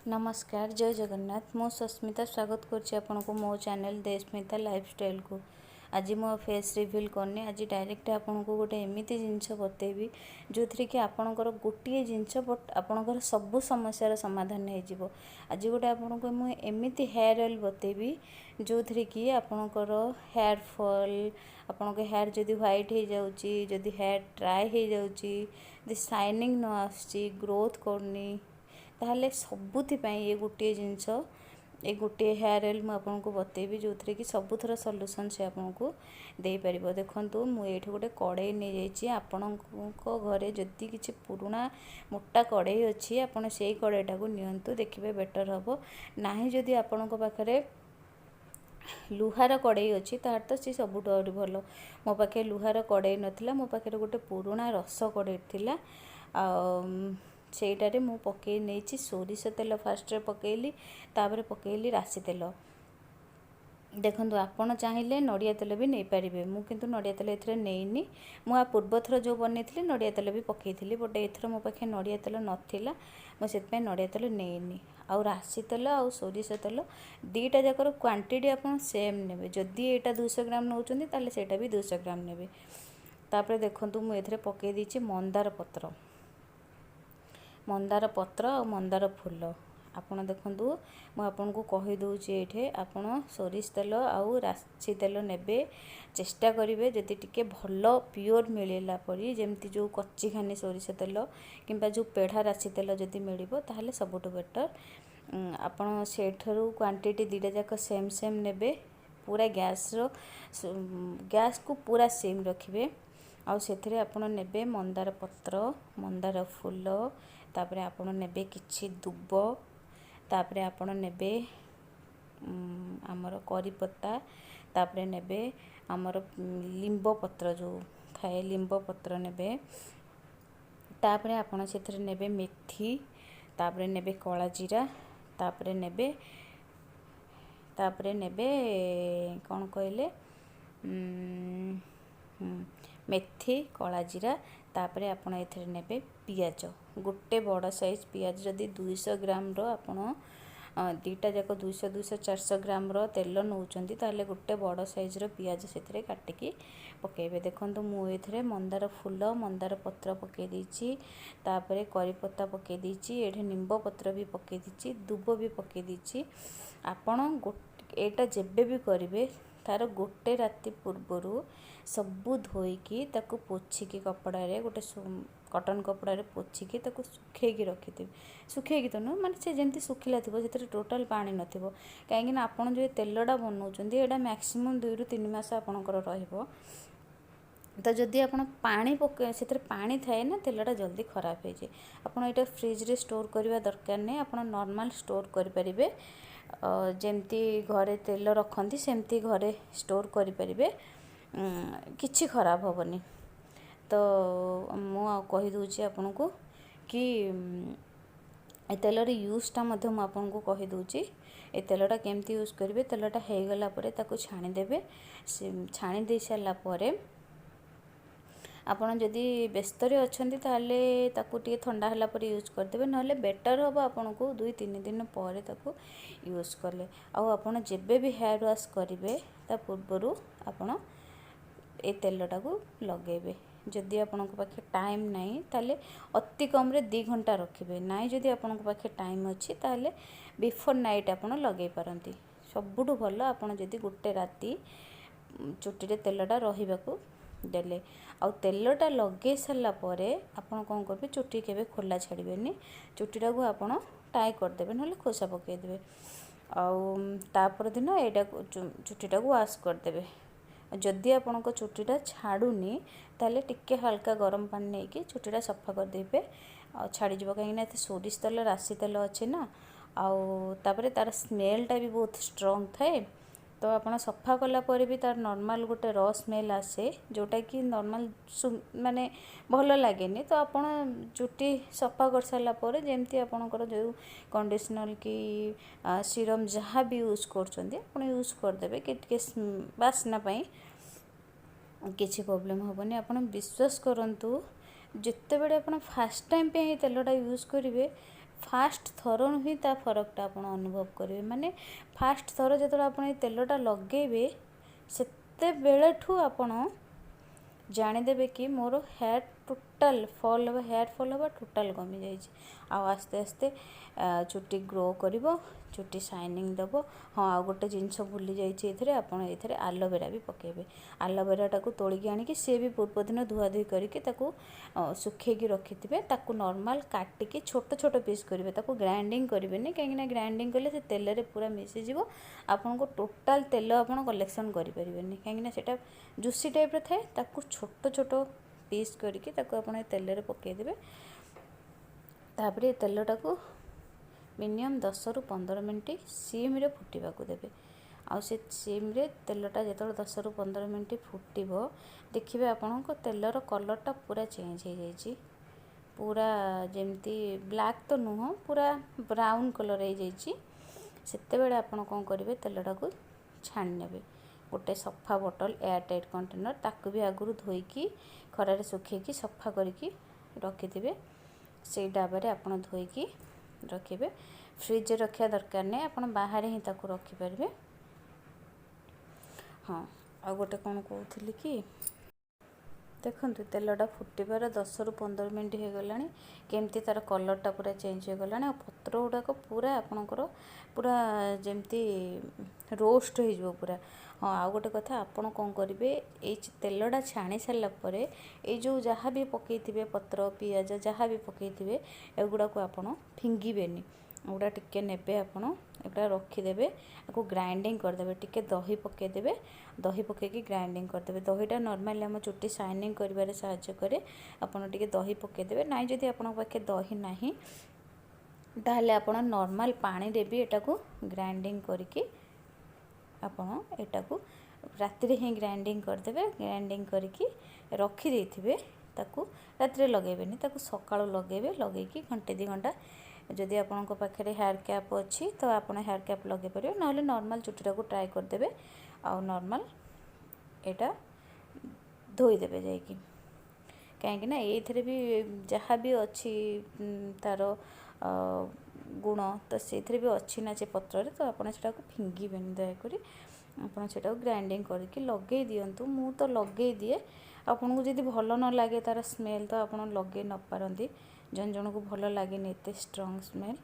ନମସ୍କାର, ଜୟ ଜଗନ୍ନାଥ। ମୁଁ ସସ୍ମିତା, ସ୍ୱାଗତ କରୁଛି ଆପଣଙ୍କୁ ମୋ ଚ୍ୟାନେଲ୍ ଦେସ୍ମିତା ଲାଇଫଷ୍ଟାଇଲ୍କୁ। ଆଜି ମୁଁ ଫେସ୍ ରିଭିଲ୍ କରିନି। ଆଜି ଡାଇରେକ୍ଟ ଆପଣଙ୍କୁ ଗୋଟେ ଏମିତି ଜିନିଷ ବତେଇବି, ଯେଉଁଥିରେ କି ଆପଣଙ୍କର ଗୋଟିଏ ଜିନିଷ ବଟ୍ ଆପଣଙ୍କର ସବୁ ସମସ୍ୟାର ସମାଧାନ ହେଇଯିବ। ଆଜି ଗୋଟେ ଆପଣଙ୍କୁ ମୁଁ ଏମିତି ହେୟାର୍ ଅଏଲ୍ ବତେଇବି, ଯେଉଁଥିରେ କି ଆପଣଙ୍କର ହେୟାର୍ ଫଲ୍, ଆପଣଙ୍କ ହେୟାର୍ ଯଦି ହ୍ୱାଇଟ୍ ହେଇଯାଉଛି, ଯଦି ହେୟାର୍ ଡ୍ରାଏ ହେଇଯାଉଛି, ଯଦି ସାଇନିଂ ନ ଆସୁଛି, ଗ୍ରୋଥ୍ କରୁନି, ତାହେଲେ ସବୁଥିପାଇଁ ଏ ଗୋଟିଏ ଜିନିଷ, ଏ ଗୋଟିଏ ହେୟାର୍ ଅଏଲ୍ ମୁଁ ଆପଣଙ୍କୁ ବତେଇବି, ଯେଉଁଥିରେ କି ସବୁଥର ସଲ୍ୟୁସନ୍ ସେ ଆପଣଙ୍କୁ ଦେଇପାରିବ। ଦେଖନ୍ତୁ, ମୁଁ ଏଇଠି ଗୋଟେ କଡ଼େଇ ନେଇଯାଇଛି। ଆପଣଙ୍କ ଘରେ ଯଦି କିଛି ପୁରୁଣା ମୋଟା କଡ଼େଇ ଅଛି, ଆପଣ ସେଇ କଡ଼େଇଟାକୁ ନିଅନ୍ତୁ, ଦେଖିବେ ବେଟର୍ ହେବ। ନାହିଁ, ଯଦି ଆପଣଙ୍କ ପାଖରେ ଲୁହାର କଡ଼େଇ ଅଛି, ତାହେଲେ ତ ସେ ସବୁଠୁ ଆହୁରି ଭଲ। ମୋ ପାଖେ ଲୁହାର କଡ଼େଇ ନଥିଲା, ମୋ ପାଖରେ ଗୋଟେ ପୁରୁଣା ରସ କଡ଼େଇ ଥିଲା। ଆଉ ସେଇଟାରେ ମୁଁ ପକାଇ ନେଇଛି ସୋରିଷ ତେଲ। ଫାଷ୍ଟରେ ପକାଇଲି, ତାପରେ ପକାଇଲି ରାଶି ତେଲ। ଦେଖନ୍ତୁ, ଆପଣ ଚାହିଁଲେ ନଡ଼ିଆ ତେଲ ବି ନେଇପାରିବେ। ମୁଁ କିନ୍ତୁ ନଡ଼ିଆ ତେଲ ଏଥିରେ ନେଇନି। ମୁଁ ଆ ପୂର୍ବ ଥର ଯେଉଁ ବନେଇଥିଲି, ନଡ଼ିଆ ତେଲ ବି ପକାଇଥିଲି, ବଟ୍ ଏଥର ମୋ ପାଖେ ନଡ଼ିଆ ତେଲ ନଥିଲା, ମୁଁ ସେଥିପାଇଁ ନଡ଼ିଆ ତେଲ ନେଇନି। ଆଉ ରାଶି ତେଲ ଆଉ ସୋରିଷ ତେଲ ଦୁଇଟା ଯାକର କ୍ୱାଣ୍ଟିଟି ଆପଣ ସେମ୍ ନେବେ। ଯଦି ଏଇଟା 200 ଗ୍ରାମ ନେଉଛନ୍ତି, ତାହେଲେ ସେଇଟା ବି 200 ଗ୍ରାମ ନେବେ। ତାପରେ ଦେଖନ୍ତୁ, ମୁଁ ଏଥିରେ ପକାଇ ଦେଇଛି ମନ୍ଦାର ପତ୍ର, ମନ୍ଦାର ପତ୍ର ଆଉ ମନ୍ଦାର ଫୁଲ। ଆପଣ ଦେଖନ୍ତୁ, ମୁଁ ଆପଣଙ୍କୁ କହିଦେଉଛି, ଏଇଠି ଆପଣ ସୋରିଷ ତେଲ ଆଉ ରାଶି ତେଲ ନେବେ। ଚେଷ୍ଟା କରିବେ ଯଦି ଟିକେ ଭଲ ପିଓର ମିଳିଲା ପରି, ଯେମିତି ଯେଉଁ କଚିଘାନି ସୋରିଷ ତେଲ କିମ୍ବା ଯେଉଁ ପେଢ଼ା ରାଶି ତେଲ ଯଦି ମିଳିବ, ତାହେଲେ ସବୁଠୁ ବେଟର୍। ଆପଣ ସେଇଠାରୁ କ୍ୱାଣ୍ଟିଟି ଦୁଇଟା ଯାକ ସେମ୍ ସେମ୍ ନେବେ। ପୁରା ଗ୍ୟାସ୍କୁ ପୁରା ସିମ୍ ରଖିବେ। ଆଉ ସେଥିରେ ଆପଣ ନେବେ ମନ୍ଦାର ପତ୍ର, ମନ୍ଦାର ଫୁଲ, ତାପରେ ଆପଣ ନେବେ କିଛି ଦୁବ, ତାପରେ ଆପଣ ନେବେ ଆମର କରିପତ୍ତା, ତାପରେ ନେବେ ଆମର ଲିମ୍ବ ପତ୍ର ଯେଉଁ ଥାଏ, ଲିମ୍ବ ପତ୍ର ନେବେ। ତାପରେ ଆପଣ ସେଥିରେ ନେବେ ମେଥି, ତାପରେ ନେବେ କଳା ଜିରା, ତାପରେ ନେବେ କ'ଣ କହିଲେ, ମେଥି, କଳା ଜିରା। ତାପରେ ଆପଣ ଏଥିରେ ନେବେ ପିଆଜ, ଗୋଟେ ବଡ଼ ସାଇଜ୍ ପିଆଜ। ଯଦି 200 ଗ୍ରାମର ଆପଣ ଦୁଇଟା ଯାକ 200 200 400 ଗ୍ରାମର ତେଲ ନେଉଛନ୍ତି, ତାହେଲେ ଗୋଟେ ବଡ଼ ସାଇଜ୍ର ପିଆଜ ସେଥିରେ କାଟିକି ପକାଇବେ। ଦେଖନ୍ତୁ, ମୁଁ ଏଥିରେ ମନ୍ଦାର ଫୁଲ, ମନ୍ଦାର ପତ୍ର ପକାଇ ଦେଇଛି, ତାପରେ କରିପତ୍ତା ପକାଇ ଦେଇଛି, ଏଠି ନିମ୍ବ ପତ୍ର ବି ପକାଇ ଦେଇଛି, ଦୁବ ବି ପକାଇ ଦେଇଛି। ଆପଣ ଏଇଟା ଯେବେ ବି କରିବେ, ତା'ର ଗୋଟେ ରାତି ପୂର୍ବରୁ ସବୁ ଧୋଇକି, ତାକୁ ପୋଛିକି, କପଡ଼ାରେ, ଗୋଟେ କଟନ୍ କପଡ଼ାରେ ପୋଛିକି ତାକୁ ଶୁଖେଇକି ରଖିଥିବେ। ଶୁଖେଇକି ତ ନୁହଁ, ମାନେ ସେ ଯେମିତି ଶୁଖିଲା ଥିବ, ସେଥିରେ ଟୋଟାଲ୍ ପାଣି ନଥିବ। କାହିଁକିନା ଆପଣ ଯେଉଁ ତେଲଟା ବନାଉଛନ୍ତି, ଏଇଟା ମ୍ୟାକ୍ସିମମ୍ 2ରୁ 3 ମାସ ଆପଣଙ୍କର ରହିବ। ତ ଯଦି ଆପଣ ପାଣି ପକାଇ, ସେଥିରେ ପାଣି ଥାଏ ନା, ତେଲଟା ଜଲ୍ଦି ଖରାପ ହେଇଯାଏ। ଆପଣ ଏଇଟା ଫ୍ରିଜରେ ଷ୍ଟୋର୍ କରିବା ଦରକାର ନାହିଁ। ଆପଣ ନର୍ମାଲ୍ ଷ୍ଟୋର୍ କରିପାରିବେ। ଯେମିତି ଘରେ ତେଲ ରଖନ୍ତି, ସେମିତି ଘରେ ଷ୍ଟୋର୍ କରିପାରିବେ, କିଛି ଖରାପ ହେବନି। ତ ମୁଁ ଆଉ କହିଦେଉଛି ଆପଣଙ୍କୁ କି ଏ ତେଲର ୟୁଜ୍ଟା ମଧ୍ୟ ମୁଁ ଆପଣଙ୍କୁ କହିଦେଉଛି। ଏ ତେଲଟା କେମିତି ୟୁଜ୍ କରିବେ? ତେଲଟା ହେଇଗଲା ପରେ ତାକୁ ଛାଣିଦେବେ। ସେ ଛାଣି ଦେଇ ସାରିଲା ପରେ, ଆପଣ ଯଦି ବ୍ୟସ୍ତରେ ଅଛନ୍ତି, ତାହେଲେ ତାକୁ ଟିକେ ଥଣ୍ଡା ହେଲା ପରେ ୟୁଜ୍ କରିଦେବେ। ନହେଲେ ବେଟର୍ ହେବ ଆପଣଙ୍କୁ 2-3 ଦିନ ପରେ ତାକୁ ୟୁଜ୍ କଲେ। ଆଉ ଆପଣ ଯେବେ ବି ହେୟାର୍ ୱାଶ୍ କରିବେ, ତା ପୂର୍ବରୁ ଆପଣ ଏ ତେଲଟାକୁ ଲଗାଇବେ। ଯଦି ଆପଣଙ୍କ ପାଖେ ଟାଇମ୍ ନାହିଁ, ତାହେଲେ ଅତି କମ୍ରେ 2 ଘଣ୍ଟା ରଖିବେ। ନାହିଁ, ଯଦି ଆପଣଙ୍କ ପାଖେ ଟାଇମ୍ ଅଛି, ତାହେଲେ ବିଫୋର୍ ନାଇଟ୍ ଆପଣ ଲଗାଇ ପାରନ୍ତି। ସବୁଠୁ ଭଲ ଆପଣ ଯଦି ଗୋଟେ ରାତି ଚୁଟିରେ ତେଲଟା ରହିବାକୁ ଦେଲେ। ଆଉ ତେଲଟା ଲଗାଇ ସାରିଲା ପରେ ଆପଣ କ'ଣ କରିବେ? ଚୁଟି କେବେ ଖୋଲା ଛାଡ଼ିବେନି। ଚୁଟିଟାକୁ ଆପଣ ଟାଏ କରିଦେବେ, ନହେଲେ ଖୋସା ପକାଇଦେବେ। ଆଉ ତାପର ଦିନ ଏଇଟାକୁ ଚୁଟିଟାକୁ ୱାଶ୍ କରିଦେବେ। ଯଦି ଆପଣଙ୍କ ଚୁଟିଟା ଛାଡ଼ୁନି, ତାହେଲେ ଟିକେ ହାଲକା ଗରମ ପାଣି ନେଇକି ଚୁଟିଟା ସଫା କରିଦେବେ ଆଉ ଛାଡ଼ିଯିବ। କାହିଁକିନା ଏଥିରେ ସୋରିଷ ତେଲ, ରାଶି ତେଲ ଅଛି ନା, ଆଉ ତାପରେ ତା'ର ସ୍ମେଲ୍ଟା ବି ବହୁତ ଷ୍ଟ୍ରଙ୍ଗ ଥାଏ। ତ ଆପଣ ସଫା କଲା ପରେ ବି ତା'ର ନର୍ମାଲ୍ ଗୋଟେ ର ସ୍ମେଲ୍ ଆସେ, ଯେଉଁଟାକି ନର୍ମାଲ୍ ମାନେ ଭଲ ଲାଗେନି। ତ ଆପଣ ଚୁଟି ସଫା କରିସାରିଲା ପରେ ଯେମିତି ଆପଣଙ୍କର ଯେଉଁ କଣ୍ଡିସନର୍ କି ସିରମ୍ ଯାହା ବି ୟୁଜ୍ କରୁଛନ୍ତି, ଆପଣ ୟୁଜ୍ କରିଦେବେ କି ଟିକେ ବାସ୍ନା ପାଇଁ। କିଛି ପ୍ରୋବ୍ଲେମ୍ ହେବନି। ଆପଣ ବିଶ୍ୱାସ କରନ୍ତୁ, ଯେତେବେଳେ ଆପଣ ଫାର୍ଷ୍ଟ ଟାଇମ୍ ପାଇଁ ଏ ତେଲଟା ୟୁଜ୍ କରିବେ, ଫାଷ୍ଟ ଥରରୁ ହିଁ ତା ଫରକଟା ଆପଣ ଅନୁଭବ କରିବେ। ମାନେ ଫାଷ୍ଟ ଥର ଯେତେବେଳେ ଆପଣ ଏ ତେଲଟା ଲଗାଇବେ, ସେତେବେଳେଠୁ ଆପଣ ଜାଣିଦେବେ କି ମୋର ହେୟାର୍ ଟୋଟାଲ୍ ଫଲ୍ ହେବା, ହେୟାର୍ ଫଲ୍ ହେବା ଟୋଟାଲ୍ କମିଯାଇଛି। ଆଉ ଆସ୍ତେ ଆସ୍ତେ ଚୁଟି ଗ୍ରୋ କରିବ, ଚୁଟି ସାଇନିଂ ଦେବ। ହଁ, ଆଉ ଗୋଟେ ଜିନିଷ ଭୁଲି ଯାଇଛି ଏଥିରେ, ଆପଣ ଏଥିରେ ଆଲୋଭେରା ବି ପକାଇବେ। ଆଲୋଭେରାଟାକୁ ତୋଳିକି ଆଣିକି, ସିଏ ବି ପୂର୍ବଦିନ ଧୁଆଧୁଇ କରିକି ତାକୁ ଶୁଖେଇକି ରଖିଥିବେ। ତାକୁ ନର୍ମାଲ୍ କାଟିକି ଛୋଟ ଛୋଟ ପିସ୍ କରିବେ, ତାକୁ ଗ୍ରାଇଣ୍ଡିଙ୍ଗ କରିବେନି, କାହିଁକିନା ଗ୍ରାଇଣ୍ଡିଙ୍ଗ କଲେ ସେ ତେଲରେ ପୁରା ମିଶିଯିବ। ଆପଣଙ୍କୁ ଟୋଟାଲ୍ ତେଲ ଆପଣ କଲେକ୍ସନ୍ କରିପାରିବେନି, କାହିଁକିନା ସେଇଟା ଜୁସି ଟାଇପ୍ର ଥାଏ। ତାକୁ ଛୋଟ ଛୋଟ ପିସ୍ କରିକି ତାକୁ ଆପଣ ଏ ତେଲରେ ପକାଇଦେବେ। ତାପରେ ଏ ତେଲଟାକୁ ମିନିମମ୍ 10ରୁ 15 ମିନିଟ୍ ସିମ୍ରେ ଫୁଟିବାକୁ ଦେବେ। ଆଉ ସେ ସିମ୍ରେ ତେଲଟା ଯେତେବେଳେ 10ରୁ 15 ମିନିଟ୍ ଫୁଟିବ, ଦେଖିବେ ଆପଣଙ୍କ ତେଲର କଲର୍ଟା ପୁରା ଚେଞ୍ଜ ହେଇଯାଇଛି। ପୁରା ଯେମିତି ବ୍ଲାକ୍ ତ ନୁହଁ, ପୁରା ବ୍ରାଉନ୍ କଲର୍ ହେଇଯାଇଛି। ସେତେବେଳେ ଆପଣ କ'ଣ କରିବେ? ତେଲଟାକୁ ଛାଣି ନେବେ ଗୋଟେ ସଫା ବଟଲ୍, ଏୟାର ଟାଇଟ୍ କଣ୍ଟେନର୍। ତାକୁ ବି ଆଗରୁ ଧୋଇକି, ଖରାରେ ଶୁଖେଇକି, ସଫା କରିକି ରଖିଥିବେ। ସେଇ ଡାବାରେ ଆପଣ ଧୋଇକି ରଖିବେ। ଫ୍ରିଜ୍ରେ ରଖିବା ଦରକାର ନାହିଁ, ଆପଣ ବାହାରେ ହିଁ ତାକୁ ରଖିପାରିବେ। ହଁ, ଆଉ ଗୋଟେ କ'ଣ କହୁଥିଲି କି, ଦେଖନ୍ତୁ, ତେଲଟା ଫୁଟିବାର 10ରୁ 15 ମିନିଟ୍ ହେଇଗଲାଣି। କେମିତି ତା'ର କଲର୍ଟା ପୁରା ଚେଞ୍ଜ ହେଇଗଲାଣି ଆଉ ପତ୍ର ଗୁଡ଼ାକ ପୁରା ଆପଣଙ୍କର ପୁରା ଯେମିତି ରୋଷ୍ଟ ହେଇଯିବ ପୁରା। ହଁ, ଆଉ ଗୋଟେ କଥା, ଆପଣ କ'ଣ କରିବେ, ଏଇ ତେଲଟା ଛାଣି ସାରିଲା ପରେ ଏଇ ଯେଉଁ ଯାହା ବି ପକାଇଥିବେ, ପତ୍ର, ପିଆଜ ଯାହା ବି ପକାଇଥିବେ, ଏଗୁଡ଼ାକୁ ଆପଣ ଫିଙ୍ଗିବେନି। ଏଗୁଡ଼ା ଟିକେ ନେବେ ଆପଣ, ଏଗୁଡ଼ା ରଖିଦେବେ, ଆକୁ ଗ୍ରାଇଣ୍ଡିଙ୍ଗ କରିଦେବେ। ଟିକେ ଦହି ପକାଇଦେବେ, ଦହି ପକାଇକି ଗ୍ରାଇଣ୍ଡିଙ୍ଗ କରିଦେବେ। ଦହିଟା ନର୍ମାଲି ଆମ ଚୁଟି ସାଇନିଂ କରିବାରେ ସାହାଯ୍ୟ କରେ। ଆପଣ ଟିକେ ଦହି ପକାଇଦେବେ। ନାଇଁ, ଯଦି ଆପଣଙ୍କ ପାଖେ ଦହି ନାହିଁ, ତାହେଲେ ଆପଣ ନର୍ମାଲ୍ ପାଣିରେ ବି ଏଟାକୁ ଗ୍ରାଇଣ୍ଡିଙ୍ଗ କରିକି ଆପଣ ଏଟାକୁ ରାତିରେ ହିଁ ଗ୍ରାଇଣ୍ଡିଙ୍ଗ କରିଦେବେ। ଗ୍ରାଇଣ୍ଡିଙ୍ଗ କରିକି ରଖିଦେଇଥିବେ। ତାକୁ ରାତିରେ ଲଗାଇବେନି, ତାକୁ ସକାଳୁ ଲଗାଇବେ। ଲଗାଇକି ଘଣ୍ଟେ 2 ଘଣ୍ଟା, ଯଦି ଆପଣଙ୍କ ପାଖରେ ହେୟାର୍ କ୍ୟାପ୍ ଅଛି ତ ଆପଣ ହେୟାର୍ କ୍ୟାପ୍ ଲଗାଇ ପାରିବେ, ନହେଲେ ନର୍ମାଲ୍ ଚୁଟିଟାକୁ ଡ୍ରାଏ କରିଦେବେ ଆଉ ନର୍ମାଲ୍ ଏଇଟା ଧୋଇଦେବେ ଯାଇକି। କାହିଁକିନା ଏଇଥିରେ ବି ଯାହା ବି ଅଛି ତା'ର ଗୁଣ ତ ସେଇଥିରେ ବି ଅଛି ନା, ସେ ପତ୍ରରେ ତ। ଆପଣ ସେଇଟାକୁ ଫିଙ୍ଗିବେନି ଦୟାକରି। ଆପଣ ସେଇଟାକୁ ଗ୍ରାଇଣ୍ଡିଙ୍ଗ କରିକି ଲଗାଇ ଦିଅନ୍ତୁ। ମୁଁ ତ ଲଗାଇ ଦିଏ। ଆପଣଙ୍କୁ ଯଦି ଭଲ ନ ଲାଗେ ତା'ର ସ୍ମେଲ୍, ତ ଆପଣ ଲଗାଇ ନପାରନ୍ତି। ଜଣ ଜଣକୁ ଭଲ ଲାଗେନି ଏତେ ଷ୍ଟ୍ରଙ୍ଗ ସ୍ମେଲ୍।